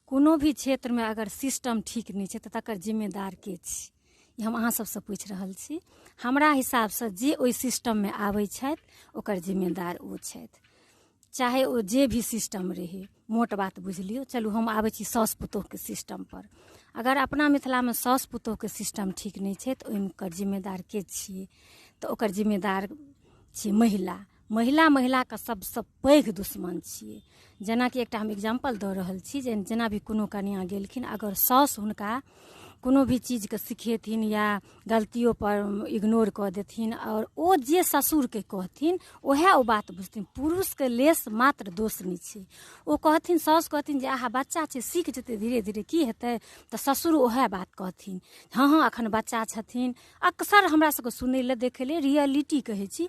कोनो भी क्षेत्रमे अगर सिस्टम ठीक नहि छै तऽ तकर जिम्मेदार के छी? ई हम अहाँ सबसँ पूछि रहल छी। हमरा हिसाबसँ जे ओहि सिस्टममे आबै छथि ओकर जिम्मेदार ओ छथि, चाहे ओ जे भी सिस्टम रहै। मोट बात बुझि लियौ। चलू, हम आबै छी साउस पुतोहुके सिस्टमपर। अगर अपना मिथिलामे साउस पुतोहुके सिस्टम ठीक नहि छै तऽ ओहिमे जिम्मेदार के छियै? तऽ ओकर जिम्मेदार छियै महिला। महिला महिलाके सबसँ पैघ दुश्मन छियै। जेनाकि एकटा हम एग्जाम्पल दऽ रहल छी जे जेना भी कोनो कनिआँ गेलखिन, अगर साउस हुनका कोनो भी चीजके सिखेथिन या गलतियोपर इग्नोर कऽ देथिन आओर ओ जे ससुरके कहथिन उएह ओ बात बुझथिन। पुरुषके लेश मात्र दोष नहि छै। ओ कहथिन, साउस कहथिन जे आहा, बच्चा छै, सीख जेतै धीरे धीरे, की हेतै? तऽ ससुर उएह बात कहथिन, हँ हँ, एखन बच्चा छथिन। अक्सर हमरा सबके सुनै लए देखै लए, रियलिटी कहै छी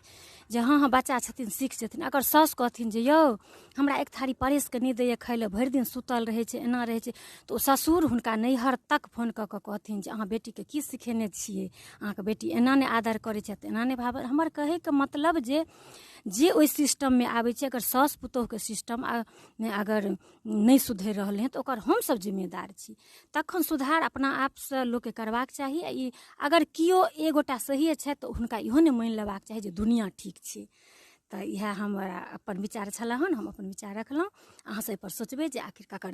जे हँ हँ, बच्चा छथिन, सीख जेथिन। अगर साउस कहथिन जे यौ, हमरा एक थारी परसिके नहि दैए खाइ लए, भरि दिन सुतल रहै छै, एना रहै छै, तऽ ओ ससुर हुनका नैहर तक फोन कऽ कऽ कहथिन जे अहाँ बेटीके की सिखेने छियै? अहाँके बेटी एना नहि आदर करै छथि, एना नहि भाव। हमर कहैके मतलब जे जे ओहि सिस्टममे आबै छै, अगर साउस पुतोहुके सिस्टम अगर नहि सुधरि रहलै हँ तऽ ओकर हमसभ जिम्मेदार छी। तखन सुधार अपना आपसँ लोकके करबाक चाही। आ ई अगर केओ एक गोटा सहिए छथि तऽ हुनका इहो नहि मानि लेबाक चाही जे दुनिआँ ठीक छै। तऽ इएह हमरा अपन विचार छलै हन। हम अपन विचार रखलहुँ। अहाँ सब एहिपर सोचबै जे आखिर ककर